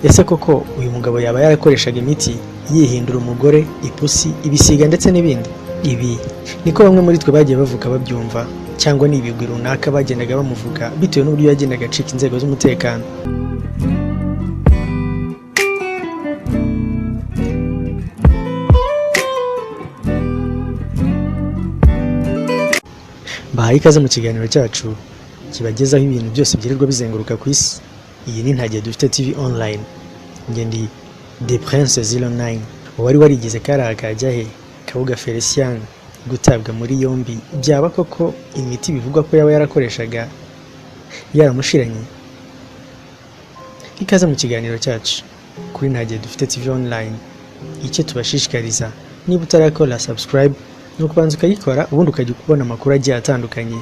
Ese koko uyu mugabo yaba yarakoreshaga imiti yihindura umugore, ipusi, ibisiga ndetse n'ibindi? Ibi niko bamwe muri twe bagiye bavuga babyumva, cyangwa ni ibigwi runaka bagendaga bamuvuga bitewe n'uburyo yagendaga acika inzego z'umutekano. Bahaye ikaze mu kiganiro cyacu kibagezaho ibintu byose byirirwa bizenguruka ku isi. Iyi ni Ntagiye Dufite TV Online. Njye ndi The Prince 09. Uwari warigize kariya kajya he? Kabuga Felicien gutabwa muri yombi byaba koko imiti bivugwa ko yaba yarakoreshaga yaramushiranye? Ikaze mu kiganiro cyacu kuri Ntagiye Dufite TV Online. Icyo tubashishikariza, niba utarakora subscribe, ni ukubanza ukayikora, ubundi ukajya kubona amakuru agiye atandukanye.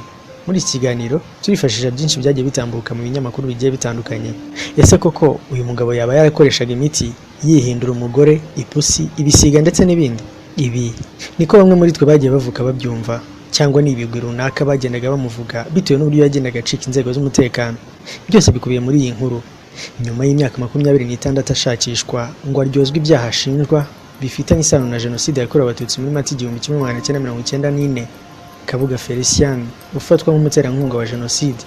Muri iki kiganiro turifashisha byinshi byagiye bitambuka mu binyamakuru bigiye bitandukanye. Ese koko uyu mugabo yaba yarakoreshaga imiti yihindura umugore, ipusi, ibisiga ndetse n'ibindi? Ibi niko bamwe muri twe bagiye bavuka babyumva, cyangwa ni ibigwi runaka bagendaga bamuvuga bitewe n'uburyo yagendaga acika inzego z'umutekano. Byose bikubiye muri iyi nkuru. Nyuma y'imyaka 26 ashakishwa ngo aryozwe ibyaha ashinjwa bifitanye isano na Jenoside yakorewe Abatutsi muri Mata 1994, Kabuga Felicien ufatwa nk'umuterankunga wa Jenoside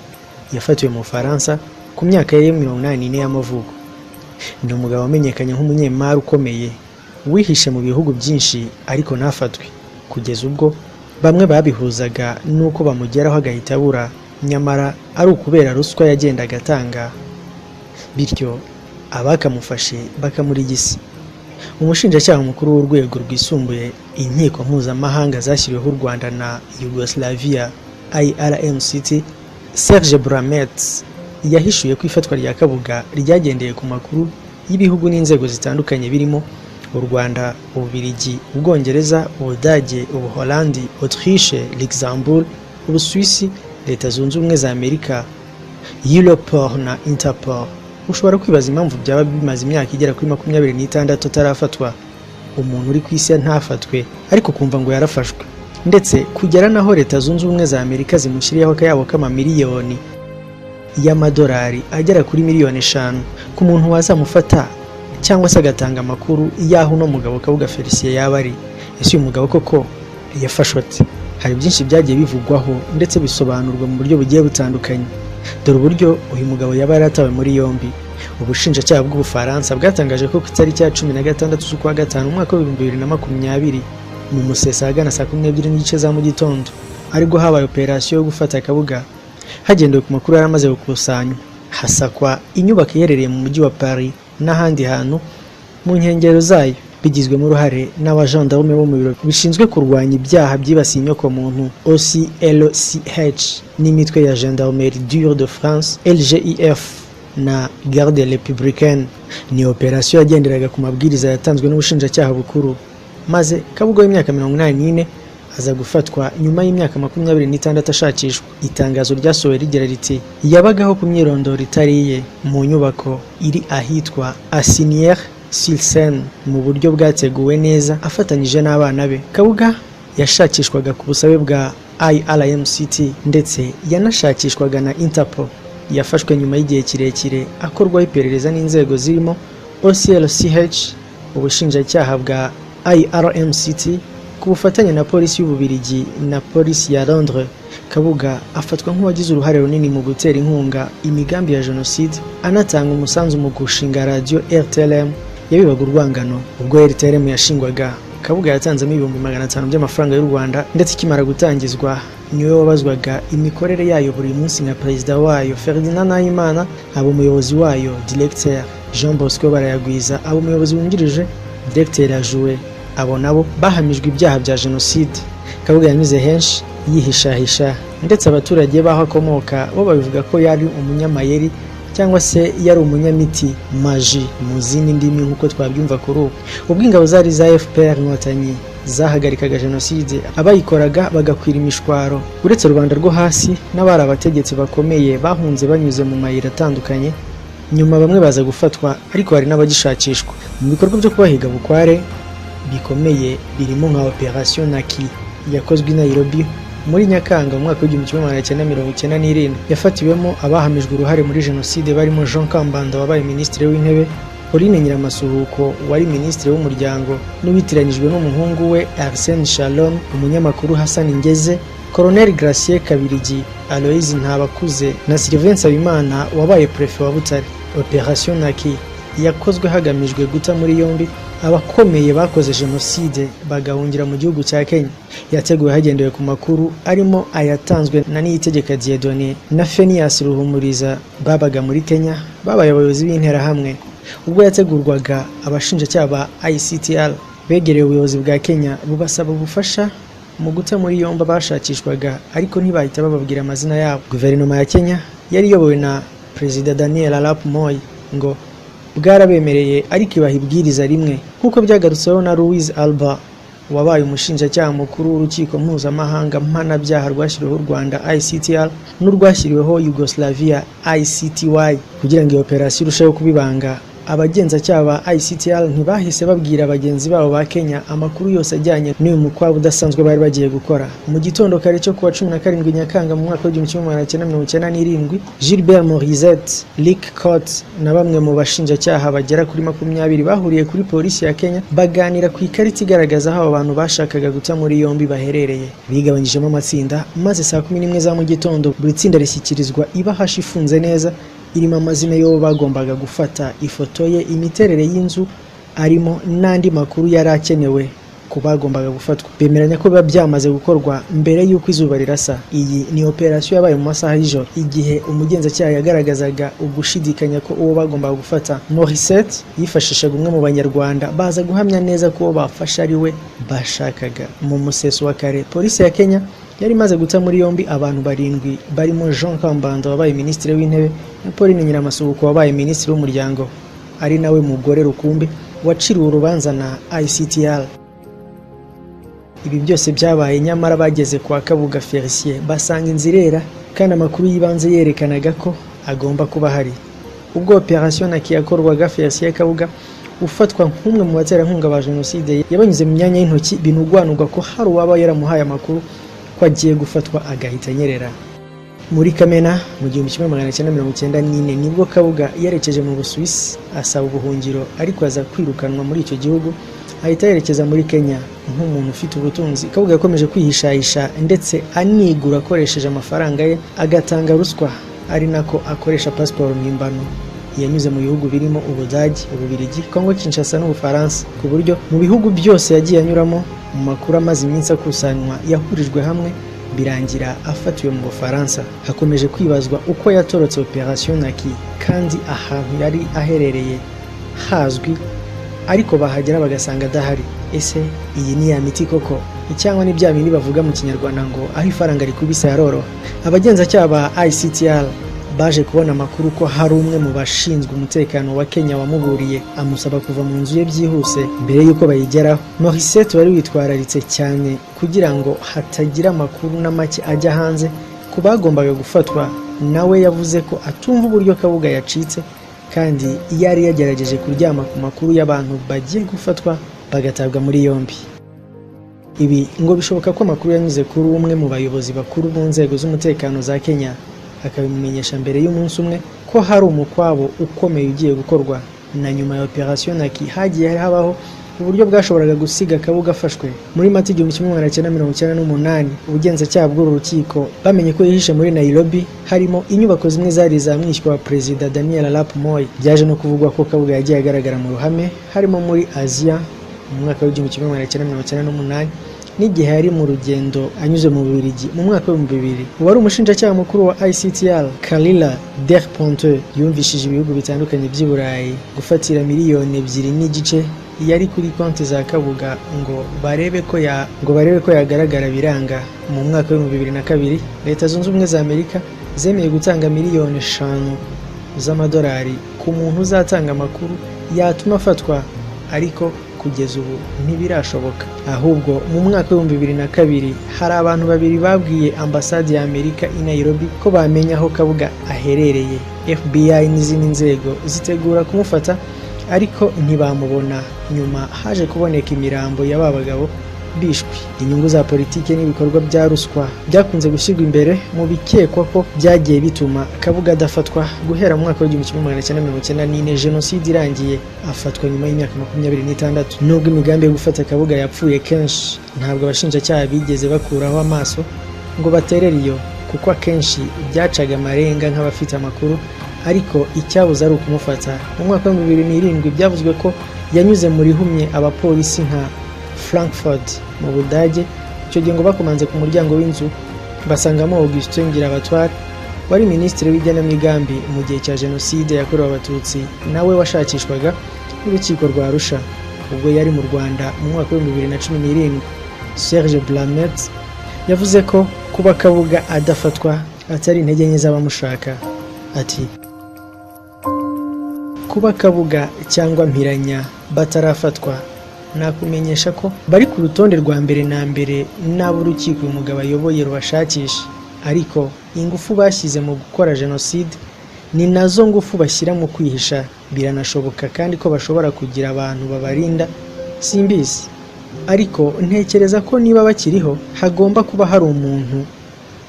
yafatiwe mu Bufaransa ku myaka ye 84 y'amavuko. Ni umugabo wamenyekanye nk'umunyemari ukomeye wihishe mu bihugu byinshi ariko ntafatwe, kugeza ubwo bamwe babihuzaga n'uko bamugeraho agahita abura, nyamara ari ukubera ruswa yagendaga atanga, bityo abakamufashe bakamurigisa. Umushinjacyaha mukuru w'urwego rwisumbuye inkiko mpuzamahanga zashyiriweho u Rwanda na Yugoslavia IRMCT, Serge Bramet, yahishuye ko ifatwa rya Kabuga ryagendeye ku makuru y'ibihugu n'inzego zitandukanye birimo u Rwanda, Ububiligi, Ubwongereza, Ubudage, Ubuholandi, Autriche, Luxembourg, Ubusuwisi, Leta Zunze Ubumwe za Amerika, Europol na Interpol. Ushobora kwibaza impamvu byaba bimaze imyaka igera kuri 26 atarafatwa, umuntu uri ku isi ntafatwe, ariko kumva ngo yarafashwe, ndetse kugera naho Leta Zunze Ubumwe za Amerika zimushyiriyeho akayabo k'amamiliyoni y'amadolari agera kuri miliyoni 5 ku muntu wazamufata cyangwa se agatanga amakuru y'aho uno mugabo Kabuga Felicien yaba ari. Ese uyu mugabo koko yafashwe ate? Hari byinshi byagiye bivugwaho ndetse bisobanurwa mu buryo bugiye butandukanye. Dore uburyo uyu mugabo yaba yaratawe muri yombi. Ubushinjacyaha bw'Ubufaransa bwatangaje ko ku itariki ya 16 z'ukwa gatanu umwaka wa 2020 mu musesa ahagana saa 12:30 za mu gitondo, aribwo habaye operasiyo yo gufata Kabuga hagendewe ku makuru yari amaze gukusanywa. Hasakwa inyubako iherereye mu mujyi wa Paris n'ahandi hantu mu nkengero zayo, bigizwemo uruhare n'abajandarume bo mu biro bishinzwe kurwanya ibyaha byibasiye inyokomuntu OCLCH n'imitwe ya Gendarmerie dure de France LGIF na Garde Républicaine. Ni operasiyo yagenderaga ku mabwiriza yatanzwe n'ubushinjacyaha bukuru, maze Kabuga w'imyaka 84 aza gufatwa nyuma y'imyaka 26 ashakishwa. Itangazo ryasohowe rigira riti: yabagaho ku myirondoro itari iye mu nyubako iri ahitwa Asinières sur Seine mu buryo bwateguwe neza afatanyije n'abana be. Kabuga yashakishwaga ku busabe bwa IRMCT ndetse yanashakishwaga na Interpol. Yafashwe nyuma y'igihe kirekire akorwaho iperereza n'inzego zirimo OCLCH, ubushinjacyaha bwa IRMCT ku bufatanye na polisi y'Ububiligi na polisi ya Londres. Kabuga afatwa nk'uwagize uruhare runini mu gutera inkunga imigambi ya Jenoside, anatanga umusanzu mu gushinga radiyo RTLM yabibaga urwangano. Ubwo RTLM yashingwaga, Kabuga yatanzemo 500,000 by'amafaranga y'u Rwanda, ndetse ikimara gutangizwa niwe wabazwaga imikorere yayo buri munsi nka perezida wayo Ferdinand Nahimana aba umuyobozi wayo directeur, Jean Bosco Barayagwiza aba umuyobozi wungirije, directeur Ajoué. Abo nabo bahamijwe ibyaha bya Jenoside. Kabuga yanyuze henshi yihishahisha, ndetse abaturage b'aho akomoka bo babivuga ko yari umunyamayeri cyangwa se yari umunyamiti, maji mu zindi ndimi nk'uko twabyumva kuri ubu. Ubwo ingabo zari za FPR Inkotanyi zahagarikaga Jenoside, abayikoraga bagakwira imishwaro, uretse rubanda rwo hasi n'abari abategetsi bakomeye bahunze banyuze mu mayira atandukanye. Nyuma bamwe baza gufatwa, ariko hari n'abagishakishwa. Mu bikorwa byo kubahiga bukware, Bikomeye birimo nka Operation Naki yakozwe i Nairobi muri Nyakanga mu mwaka w'1997, yafatiwemo abahamijwe uruhare muri jenoside barimo Jean Kambanda wabaye Minisitiri w'Intebe, Pauline Nyiramasuhuko wari Minisitiri w'Umuryango n'uwitiranyijwe n'umuhungu we Arsene Shalom, umunyamakuru Hassan Ngeze, Colonel Gratien Kabiligi, Aloys Ntabakuze na Sylvain Nsabimana wabaye Préfet wa Butare. Operation Naki yakozwe hagamijwe guta muri yombi abakomeye bakoze jenoside bagahungira mu gihugu cya Kenya. Yateguwe hagendewe ku makuru arimo ayatanzwe na Niyitegeka Dieudonné na Phineas Ruhumuriza babaga muri Kenya, babaye abayobozi b'Interahamwe. Ubwo yategurwaga, abashinjacyaha ba ICTR begereye ubuyobozi bwa Kenya bubasaba ubufasha mu guta muri yombi abashakishwaga, ariko ntibahita bababwira amazina yabo. Guverinoma ya Kenya yari iyobowe na Perezida Daniel Arap Moi ngo bwarabemereye, ariko ibaha ibwiriza rimwe, nk'uko byagarutseho na Louise Arbour wabaye umushinjacyaha mukuru w'Urukiko Mpuzamahanga Mpanabyaha rwashyiriweho u Rwanda ICTR n'urwashyiriweho Yugoslavia ICTY. Kugira ngo iyo operasiyo irusheho kuba ibanga, abagenzacyaha ba ICTR ntibahise babwira bagenzi babo ba Kenya amakuru yose ajyanye n'uyu mukwabu udasanzwe bari bagiye gukora. Mu gitondo kare cyo kuwa 17 Nyakanga mu mwaka w'1997, Gilbert Morizet, Rick Court na bamwe mu bashinjacyaha bagera kuri 20 bahuriye kuri polisi ya Kenya, baganira ku ikarita igaragaza aho abo bantu bashakaga guta muri yombi baherereye. Bigabanyijemo amatsinda, maze saa 11 za mu gitondo buri tsinda rishyikirizwa ibahasha ifunze neza irimo amazina y'uwo bagombaga gufata, ifoto ye, imiterere y'inzu arimo n'andi makuru yari akenewe ku bagombaga gufatwa. Bemeranya ko biba byamaze gukorwa mbere y'uko izuba rirasa. Iyi ni operasiyo yabaye mu masaha y'ijoro. Igihe umugenzacyaha yagaragazaga ugushidikanya ko uwo bagombaga gufata, Morisset yifashishaga umwe mu Banyarwanda, baza guhamya neza ko uwo bafashe ari we bashakaga. Mu museso wa kare, polisi ya Kenya yari imaze guta muri yombi abantu barindwi barimo Jean Kambanda wabaye Minisitiri w'Intebe na Pauline Nyiramasuhuko wabaye Minisitiri w'Umuryango, ari nawe mugore rukumbi waciriwe urubanza na ICTR. Ibi byose byabaye, nyamara bageze kwa Kabuga Felicien basanga inzu irera, kandi amakuru y'ibanze yerekanaga ko agomba kuba ahari. Ubwo Operation Naki yakorwaga, Felicien Kabuga ufatwa nk'umwe mu baterankunga ba jenoside yabanyuze mu myanya y'intoki, binugwanugwa ko hari uwaba yaramuhaye amakuru ko agiye gufatwa agahita anyerera. Muri Kamena mu 1994 nibwo Kabuga yerekeje mu Busuwisi asaba ubuhungiro, ariko aza kwirukanwa muri icyo gihugu, ahita yerekeza muri Kenya. Nk'umuntu ufite ubutunzi, Kabuga yakomeje kwihishahisha ndetse anigura akoresheje amafaranga ye, agatanga ruswa, ari nako akoresha pasiporo mpimbano. Yanyuze mu bihugu birimo Ubudage, Ububiligi, Kongo Kinshasa n'Ubufaransa, ku buryo mu bihugu byose yagiye anyuramo, mu makuru amaze iminsi akusanywa yahurijwe hamwe, birangira afatiwe mu Bufaransa. Hakomeje kwibazwa uko yatorotse Operation Naki kandi ahantu yari aherereye hazwi, ariko bahagera bagasanga adahari. Ese iyi ni ya miti koko, cyangwa ni bya bindi bavuga mu Kinyarwanda ngo aho ifaranga rikubise haroroha? Abagenzacyaha ba ICTR baje kubona amakuru ko hari umwe mu bashinzwe umutekano wa Kenya wamuburiye, amusaba kuva mu nzu ye byihuse mbere y'uko bayigeraho. Morisset wari witwararitse cyane kugira ngo hatagira amakuru na make ajya hanze ku bagombaga gufatwa, nawe yavuze ko atumva uburyo Kabuga yacitse kandi yari yagerageje kuryama ku makuru y'abantu bagiye gufatwa bagatabwa muri yombi. Ibi ngo bishoboka ko amakuru yanyuze kuri umwe mu bayobozi bakuru mu nzego z'umutekano za Kenya, akabimumenyesha mbere y'umunsi umwe ko hari umukwabo ukomeye ugiye gukorwa. Na nyuma ya Operation Naki hagiye habaho uburyo bwashoboraga gusiga Kabuga afashwe. Muri Mata 1998, ubugenzacyaha bw'uru rukiko bamenye ko yihishe muri Nairobi, harimo inyubako zimwe zari za mwishywa wa Perezida Daniel Arap Moi. Byaje no kuvugwa ko Kabuga yagiye agaragara mu ruhame, harimo muri Aziya mu mwaka w'1998 n'igihe yari mu rugendo anyuze mu Bubiligi mu mwaka w'2000. Uwari umushinjacyaha mukuru wa ICTR, Kalila Derponte, yumvishije ibihugu bitandukanye by'i Burayi gufatira miliyoni 2.5 yari kuri konti za Kabuga ngo barebe ko yagaragara, biranga. Mu mwaka w'2002, Leta Zunze Ubumwe za Amerika zemeye gutanga miliyoni 5 z'amadolari ku muntu uzatanga amakuru yatuma afatwa, ariko kugeza ubu ntibirashoboka. Ahubwo mu mwaka w'2002 hari abantu babiri babwiye ambasade ya Amerika i Nairobi ko bamenya aho Kabuga aherereye. FBI n'izindi nzego zitegura kumufata, ariko ntibamubona. Nyuma haje kuboneka imirambo ya ba bagabo bishwe. Inyungu za politiki n'ibikorwa bya ruswa byakunze gushyirwa imbere mu bikekwa ko byagiye bituma Kabuga adafatwa guhera mu mwaka w'1994 jenoside irangiye, afatwa nyuma y'imyaka 26. Nubwo imigambi yo gufata Kabuga yapfuye kenshi, ntabwo abashinjacyaha bigeze bakuraho amaso ngo baterere iyo, kuko akenshi byacaga amarenga nk'abafite amakuru, ariko icyabuze ari ukumufata. Mu mwaka wa 2007 byavuzwe ko yanyuze mu rihumye abapolisi nka Frankfurt mu Budage. Icyo gihe ngo bakomanze ku muryango w'inzu basangamo Augustin Ngirabatware wari minisitiri w'igenamigambi mu gihe cya jenoside yakorewe Abatutsi, nawe washakishwaga n'urukiko rwa Arusha ubwo yari mu Rwanda mu mwaka wa 2017. Serge Blamet yavuze ko kuba Kabuga adafatwa atari intege nke z'abamushaka. Ati kuba Kabuga cyangwa Mpiranya batarafatwa, nakumenyesha ko bari ku rutonde rwa mbere na mbere n'abo urukiko uyu mugabo ayoboye rubashakisha, ariko ingufu bashyize mu gukora jenoside ni nazo ngufu bashyira mu kwihisha. Biranashoboka kandi ko bashobora kugira abantu babarinda, simbizi, ariko ntekereza ko niba bakiriho hagomba kuba hari umuntu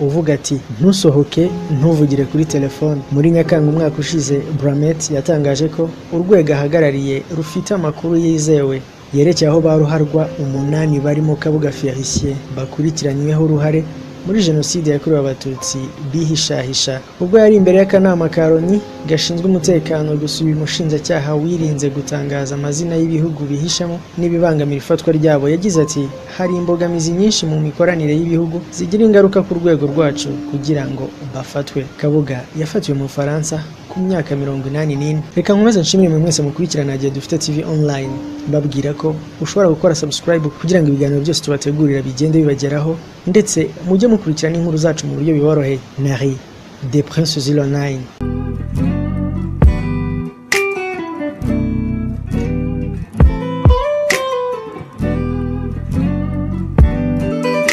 uvuga ati ntusohoke, ntuvugire kuri telefone. Muri Nyakanga umwaka ushize, Bramet yatangaje ko urwego ahagarariye rufite amakuru yizewe yerekeye aho ba ruharwa 8 barimo Kabuga Felicien bakurikiranyweho uruhare muri jenoside yakorewe Abatutsi bihishahisha. Ubwo yari imbere y'akanama ka Loni gashinzwe umutekano, gusa uyu mushinjacyaha wirinze gutangaza amazina y'ibihugu bihishamo n'ibibangamira ifatwa ryabo. Yagize ati hari imbogamizi nyinshi mu mikoranire y'ibihugu zigira ingaruka ku rwego rwacu kugira ngo bafatwe. Kabuga yafatiwe mu Bufaransa ku myaka 84. Reka nkomeze nshimire mwe mwese mukurikirana Gihe Dufite TV Online, mbabwira ko ushobora gukora subscribe kugira ngo ibiganiro byose tubategurira bigende bibageraho, ndetse mujye mukurikirana inkuru zacu mu buryo biboroheye. Nari The Prince 09.